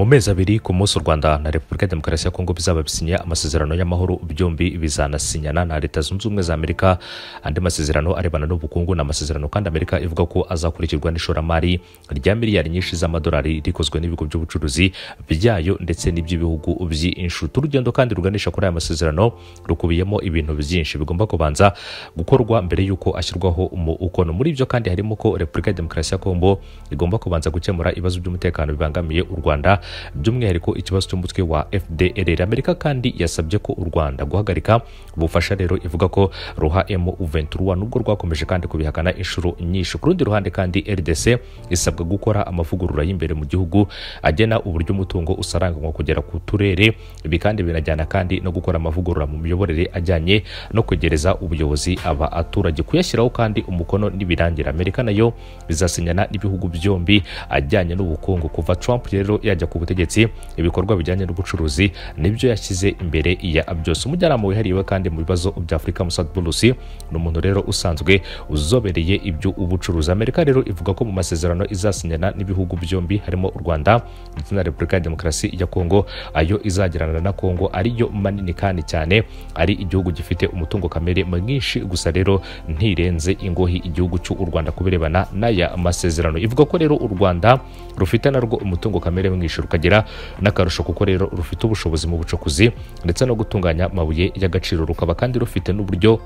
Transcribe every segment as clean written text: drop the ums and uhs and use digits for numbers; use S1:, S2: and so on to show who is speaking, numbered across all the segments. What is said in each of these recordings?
S1: Mu mezi abiri ku munsi u Rwanda na Repubulika ya Demokarasi ya Kongo bizaba bisinye amasezerano y'amahoro, byombi bizanasinyana na Leta Zunze Ubumwe za Amerika andi masezerano arebana n'ubukungu. N'amasezerano kandi Amerika ivuga ko azakurikirwa n'ishoramari rya miliyari nyinshi z'amadolari rikozwe n'ibigo by'ubucuruzi byayo ndetse n'iby'ibihugu by'inshuti. Urugendo kandi ruganisha kuri aya masezerano rukubiyemo ibintu byinshi bigomba kubanza gukorwa mbere y'uko ashyirwaho umukono. Muri ibyo kandi harimo ko Repubulika ya Demokarasi ya Kongo igomba kubanza gukemura ibibazo by'umutekano bibangamiye u Rwanda, by'umwihariko ikibazo cy'umutwe wa FDLR. Amerika kandi yasabye ko u Rwanda guhagarika ubufasha rero ivuga ko ruha M23, nubwo rwakomeje kandi kubihakana inshuro nyinshi. Ku rundi ruhande kandi RDC isabwa gukora amavugurura y'imbere mu gihugu agena uburyo umutungo usaranganywa kugera ku turere. Ibi kandi binajyana kandi no gukora amavugurura mu miyoborere ajyanye no kwegereza ubuyobozi abaturage, kuyashyiraho kandi umukono n'ibirangira. Amerika nayo bizasinyana n'ibihugu byombi ajyanye n'ubukungu. Kuva Trump rero yajya ku butegetsi, ibikorwa bijyanye n'ubucuruzi nibyo yashyize imbere ya byose. Umujyanama wihariye kandi mu bibazo bya Afurika, Massad Boulos, ni umuntu rero usanzwe uzobereye ibyo ubucuruzi. Amerika rero ivuga ko mu masezerano izasinyana n'ibihugu byombi harimo u Rwanda ndetse na Repubulika ya Demokarasi ya Kongo, ayo izagirana na Kongo ariyo manini kandi cyane ari igihugu gifite umutungo kamere mwinshi, gusa rero ntirenze ingohi igihugu cy'u Rwanda kubirebana n'aya masezerano. Ivuga ko rero u Rwanda rufite narwo umutungo kamere mwinshi, rukagira n'akarusho kuko rero rufite ubushobozi mu bucukuzi ndetse no gutunganya amabuye y'agaciro, rukaba kandi rufite n'uburyo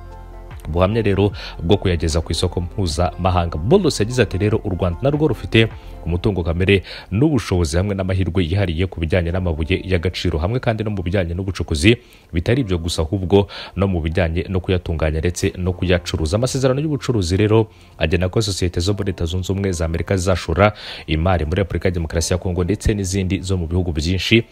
S1: buhamye rero bwo kuyageza ku isoko mpuzamahanga. Boulos yagize ati rero u Rwanda narwo rufite umutungo kamere n'ubushobozi hamwe n'amahirwe yihariye ku bijyanye n'amabuye y'agaciro, hamwe kandi no mu bijyanye n'ubucukuzi. Bitari ibyo gusa ahubwo no mu bijyanye no kuyatunganya ndetse no kuyacuruza. Amasezerano y'ubucuruzi rero agena ko sosiyete zo muri Leta Zunze Ubumwe za Amerika zizashora imari muri Repubulika ya Demokarasi ya Kongo ndetse n'izindi zo mu bihugu byinshi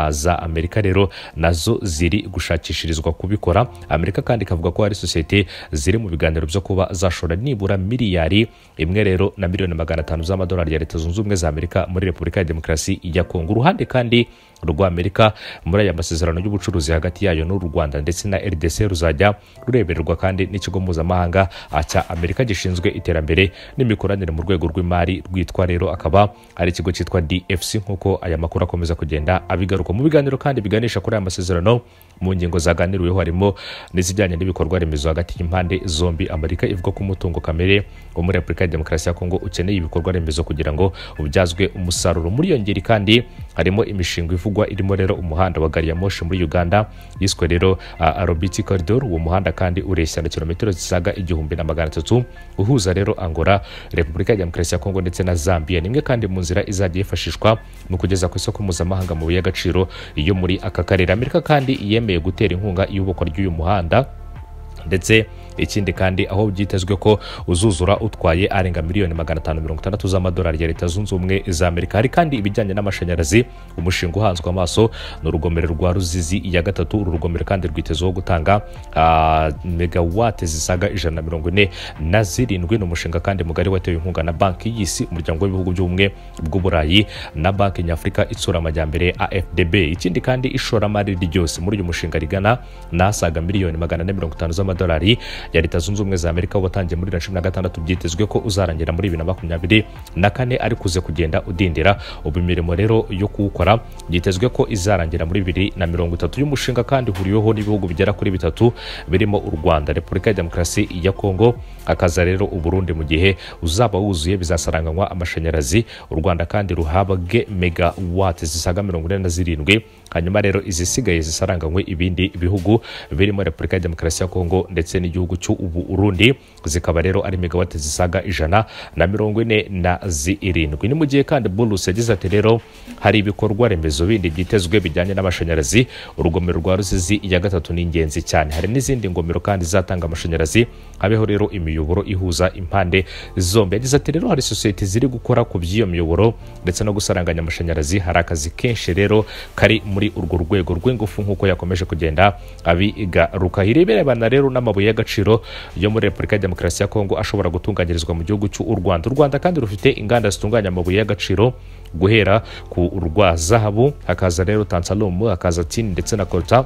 S1: za Amerika rero nazo ziri gushakishirizwa kubikora. Amerika kandi ikavuga ko hari sosiyete ziri mu biganiro byo kuba zashora nibura miliyari 1 rero na miliyoni 500 z'amadolari ya Leta Zunze Ubumwe za Amerika muri Repubulika ya Demokarasi ya Kongo. Uruhande kandi rwa Amerika muri aya masezerano y'ubucuruzi hagati yayo n'u Rwanda ndetse na RDC ruzajya rurebererwa kandi n'ikigo mpuzamahanga cya Amerika gishinzwe iterambere n'imikoranire mu rwego rw'imari rwitwa rero akaba ari ikigo cyitwa DFC, nk'uko aya makuru akomeza kugenda abigaruka. Mu biganiro kandi biganisha kuri aya masezerano, mu ngingo zaganiriweho harimo n'izijyanye n'ibikorwa remezo hagati y'impande zombi. Amerika ivuga ko umutungo kamere wo muri Repubulika ya Demokarasi ya Kongo ukeneye ibikorwa remezo kugira ngo ubyazwe umusaruro. Muri iyo ngeri kandi harimo imishinga ivugwa irimo rero umuhanda wa gari ya moshi muri Uganda yiswe rero Arobiti Corridor. Uwo muhanda kandi ureshya na kilometero zisaga 1300 uhuza rero Angola, Repubulika ya Demokarasi ya Kongo ndetse na Zambia. Nimwe kandi mu nzira izajya yifashishwa mu kugeza ku isoko mpuzamahanga mu y'agaciro iyo muri aka karere. Amerika kandi yemeye gutera inkunga iyubakwa ry'uyu muhanda, ndetse ikindi kandi aho byitezwe ko uzuzura utwaye arenga miliyoni 560 z'amadolari ya Leta Zunze Ubumwe za Amerika. Hari kandi ibijyanye n'amashanyarazi. Umushinga uhanzwe amaso ni urugomero rwa Ruzizi ya gatatu. Uru rugomero kandi rwitezweho gutanga megawate zisaga 147. Ni umushinga kandi mugari watewe inkunga na Banki y'Isi, umuryango w'ibihugu by'ubumwe bw'Uburayi na Banki Nyafurika itsura amajyambere AFDB. Ikindi kandi ishoramari ryose muri uyu mushinga rigana n'asaga miliyoni 450 z'amadolari ya Leta Zunze Ubumwe za Amerika watangiye muri 2016, byitezwe ko uzarangira muri 2024, ariko uze kugenda udindira. Ubu imirimo rero yo kuwukora byitezwe ko izarangira muri 2030. Uyu mushinga kandi uhuriweho n'ibihugu bigera kuri 3 birimo u Rwanda, Repubulika ya Demokarasi ya Kongo, akaza rero u Burundi. Mu gihe uzaba wuzuye bizasaranganywa amashanyarazi u Rwanda kandi ruhabwe megawatt zisaga 47, hanyuma rero izisigaye zisaranganywe ibindi bihugu birimo Repubulika ya Demokarasi ya Kongo ndetse n'igihugu cy'u Burundi, zikaba rero ari megawate zisaga 147. Ni mu gihe kandi Boulos yagize ati rero hari ibikorwa remezo bindi byitezwe bijyanye n'amashanyarazi. Urugomero rwa Ruzizi ya gatatu ni ingenzi cyane, hari n'izindi ngomero kandi zatanga amashanyarazi, habeho rero imiyoboro ihuza impande zombi. Yagize ati rero hari sosiyete ziri gukora ku by'iyo miyoboro ndetse no gusaranganya amashanyarazi, hari akazi kenshi rero kari muri urwo rwego rw'ingufu, nk'uko yakomeje kugenda abigaruka. Ireberebana rero n'amabuye y'agaciro yo muri Repubulika ya Demokarasi ya Kongo ashobora gutunganyirizwa mu gihugu cy'u Rwanda. U Rwanda kandi rufite inganda zitunganya amabuye y'agaciro guhera ku rwa zahabu, hakaza rero tantalum, hakaza tin ndetse na coltan.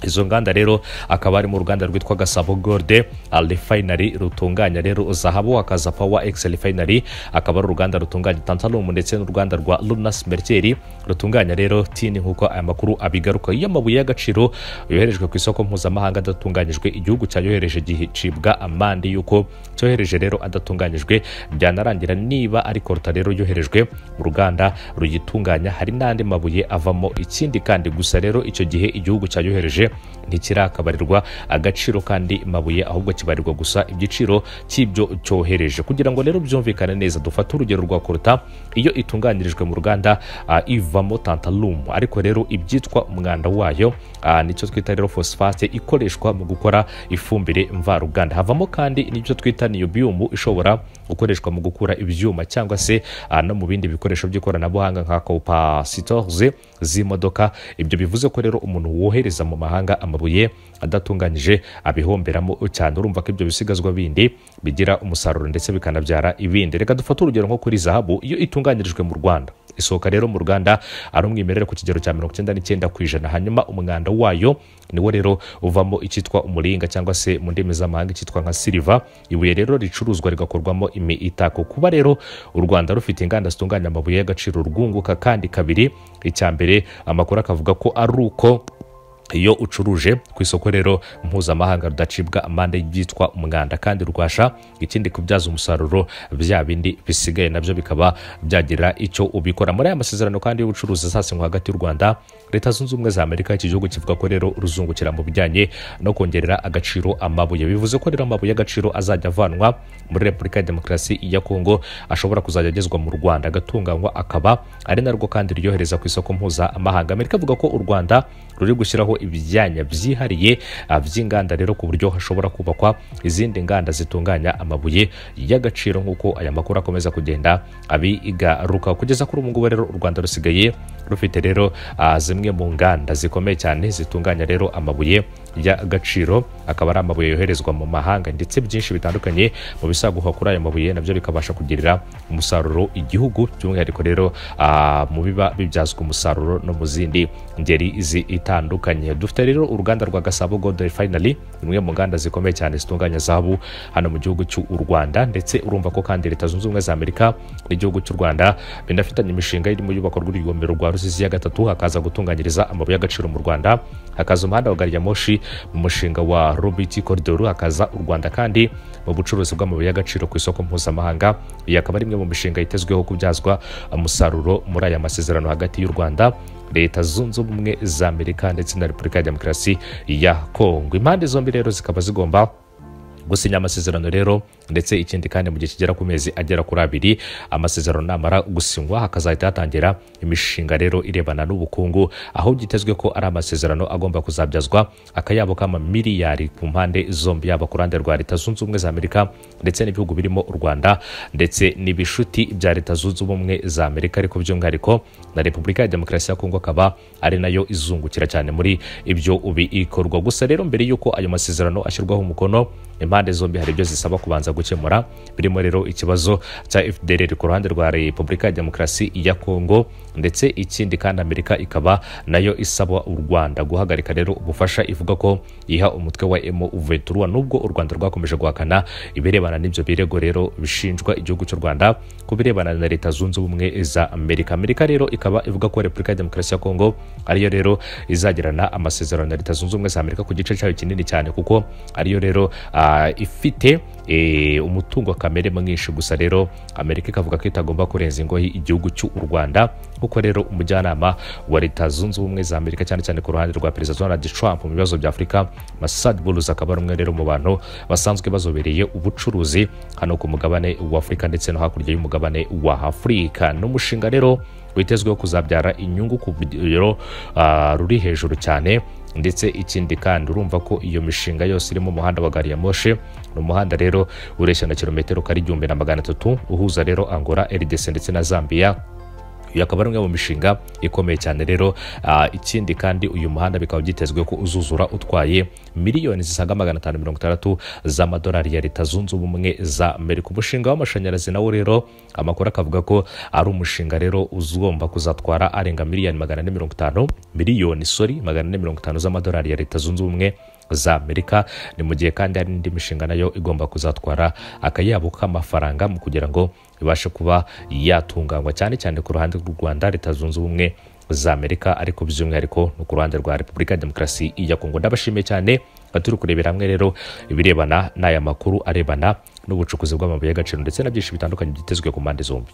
S1: Izo nganda rero akaba ari mu ruganda rwitwa Gasabo Gold Refinery rutunganya rero zahabu, hakaza Power X Refinery akaba ari uruganda rutunganya tantalum, ndetse n'uruganda rwa Luna Smelter rutunganya rero tini, nk'uko aya makuru abigaruka. Iyo amabuye y'agaciro yoherejwe ku isoko mpuzamahanga adatunganyijwe, igihugu cyayohereje gicibwa amande y'uko cyohereje rero adatunganyijwe, byanarangira niba ari coltan rero yoherejwe mu ruganda ruyitunganya hari n'andi mabuye avamo ikindi kandi. Gusa rero icyo gihe igihugu cyayohereje ntikirakabarirwa agaciro kandi mabuye, ahubwo kibarirwa gusa igiciro cy'ibyo cyohereje. Kugira ngo rero byumvikane neza, dufate urugero rwa coltan. Iyo itunganyirijwe mu ruganda ivamo tantalum, ariko rero ibyitwa umwanda wayo nicyo twita rero phosphate ikoreshwa mu gukora ifumbire mvaruganda. Havamo kandi n'ibyo twita niobium ishobora gukoreshwa mu gukura ibyuma cyangwa se no mu bindi bikoresho by'ikoranabuhanga nka capacitors z'imodoka. Ibyo bivuze ko rero umuntu wohereza mu mahanga amabuye adatunganyije abihomberamo cyane. Urumva ko ibyo bisigazwa bindi bigira umusaruro ndetse bikanabyara ibindi. Reka dufate urugero nko kuri zahabu. Iyo itunganyirijwe mu Rwanda isohoka rero mu ruganda ari umwimerere ku kigero cya 99%, hanyuma umwanda wayo niwo rero uvamo icyitwa umuringa cyangwa se mu ndimi z'amahanga icyitwa nka silver, ibuye rero ricuruzwa rigakorwamo imitako. Kuba rero u Rwanda rufite inganda zitunganya amabuye y'agaciro rwunguka kandi kabiri. Icya mbere, amakuru akavuga ko ari uko iyo ucuruje ku isoko rero mpuzamahanga rudacibwa amande byitwa umwanda, kandi rwasha ikindi kubyaza umusaruro bya bindi bisigaye nabyo bikaba byagira icyo ubikora. Muri aya masezerano kandi y'ubucuruzi azasinywa hagati y'u Rwanda, Leta Zunze Ubumwe za Amerika, iki gihugu kivuga ko rero ruzungukira mu bijyanye no kongerera agaciro amabuye. Bivuze ko rero amabuye y'agaciro azajya avanwa muri Repubulika ya Demokarasi ya Kongo ashobora kuzajya agezwa mu Rwanda agatunganywa, akaba ari narwo kandi ryohereza ku isoko mpuzamahanga. Amerika avuga ko u Rwanda ruri gushyiraho ibyanya byihariye by'inganda rero ku buryo hashobora kubakwa izindi nganda zitunganya amabuye y'agaciro, nk'uko aya makuru akomeza kugenda abigaruka. Kugeza kuri ubu ngubu rero u Rwanda rusigaye rufite rero zimwe mu nganda zikomeye cyane zitunganya rero amabuye y'agaciro, akaba ari amabuye yoherezwa mu mahanga, ndetse byinshi bitandukanye mu bisaguka kuri aya mabuye nabyo bikabasha kugirira umusaruro igihugu, by'umwihariko rero mu biba bibyazwa umusaruro no mu zindi ngeri zitandukanye. Dufite rero uruganda rwa Gasabo Gold Refinery, imwe mu nganda zikomeye cyane zitunganya zahabu hano mu gihugu cy'u Rwanda, ndetse urumva ko kandi Leta Zunze Ubumwe za Amerika n'igihugu cy'u Rwanda binafitanye imishinga irimo iyubakwa rw'urugomero rwa Rusizi ya gatatu, hakaza gutunganyiriza amabuye y'agaciro mu Rwanda, hakaza umuhanda wa gari ya moshi mu mushinga wa Robiti Corridor, hakaza u Rwanda kandi mu bucuruzi bw'amabuye y'agaciro ku isoko mpuzamahanga. Iyi akaba ari imwe mu mishinga itezweho kubyazwa umusaruro muri aya masezerano hagati y'u Rwanda, Leta Zunze Ubumwe za Amerika ndetse na Repubulika ya Demokarasi ya Kongo. Impande zombi rero zikaba zigomba gusinya amasezerano rero, ndetse ikindi kandi mu gihe kigera ku mezi agera kuri 2 amasezerano namara gusinywa hakazahita hatangira imishinga rero irebana n'ubukungu, aho byitezwe ko ari amasezerano agomba kuzabyazwa akayabo k'amamiliyari ku mpande zombi, yaba ku ruhande rwa Leta Zunze Ubumwe za Amerika ndetse n'ibihugu birimo u Rwanda ndetse n'ibishuti bya Leta Zunze Ubumwe za Amerika, ariko by'umwihariko na Repubulika ya Demokarasi ya Kongo akaba ari nayo izungukira cyane muri ibyo bikorwa. Gusa rero mbere y'uko ayo masezerano ashyirwaho umukono, impande zombi hari ibyo zisaba kubanza gukemura, birimo rero ikibazo cya FDLR ku ruhande rwa Repubulika ya Demokarasi ya Kongo, ndetse ikindi kandi Amerika ikaba nayo isaba u Rwanda guhagarika rero ubufasha ivuga ko iha umutwe wa M23, nubwo u Rwanda rwakomeje guhakana ibirebana n'ibyo birego rero bishinjwa igihugu cy'u Rwanda ku birebana na Leta Zunze Ubumwe za Amerika. Amerika rero ikaba ivuga ko Repubulika ya Demokarasi ya Kongo ariyo rero izagirana amasezerano na Leta Zunze Ubumwe za Amerika ku gice cyayo kinini cyane, kuko ariyo rero ifite umutungo kamere mwinshi. Gusa rero Amerika ikavuga ko itagomba kurenza ingohi igihugu cy'u Rwanda, kuko rero umujyanama wa Leta Zunze Ubumwe za Amerika cyane cyane ku ruhande rwa Perezida Donald Trump mu bibazo bya Afurika, Massad Boulos, akaba ari umwe rero mu bantu basanzwe bazobereye ubucuruzi hano ku mugabane wa Afurika ndetse no hakurya y'umugabane wa Afurika. N'umushinga rero witezweho kuzabyara inyungu ku rugero ruri hejuru cyane, ndetse ikindi kandi urumva ko iyo mishinga yose irimo umuhanda wa gari ya moshi, ni umuhanda rero ureshya na kilometero kari 1300 uhuza rero Angola, RDC ndetse na Zambia. Uyu akaba ari umwe mu mishinga ikomeye cyane rero. Ikindi kandi uyu muhanda bikaba byitezwe ko uzuzura utwaye miliyoni zisaga 560 z'amadolari ya Leta Zunze Ubumwe za Amerika. Umushinga w'amashanyarazi nawo rero amakuru akavuga ko ari umushinga rero uzagomba kuzatwara arenga miliyoni 450 miliyoni sorry 450 z'amadolari ya Leta Zunze Ubumwe za Amerika. Ni mu gihe kandi hari n'indi mishinga nayo igomba kuzatwara akayabo k'amafaranga mu kugira ngo ibashe kuba yatunganywa, cyane cyane ku ruhande rw'u Rwanda, Leta Zunze Ubumwe za Amerika, ariko by'umwihariko no ku ruhande rwa Repubulika ya Demokarasi ya Kongo. Ndabashimiye cyane, turi kurebera hamwe rero ibirebana n'aya makuru arebana n'ubucukuzi bw'amabuye y'agaciro ndetse na byinshi bitandukanye byitezwe ku mpande zombi.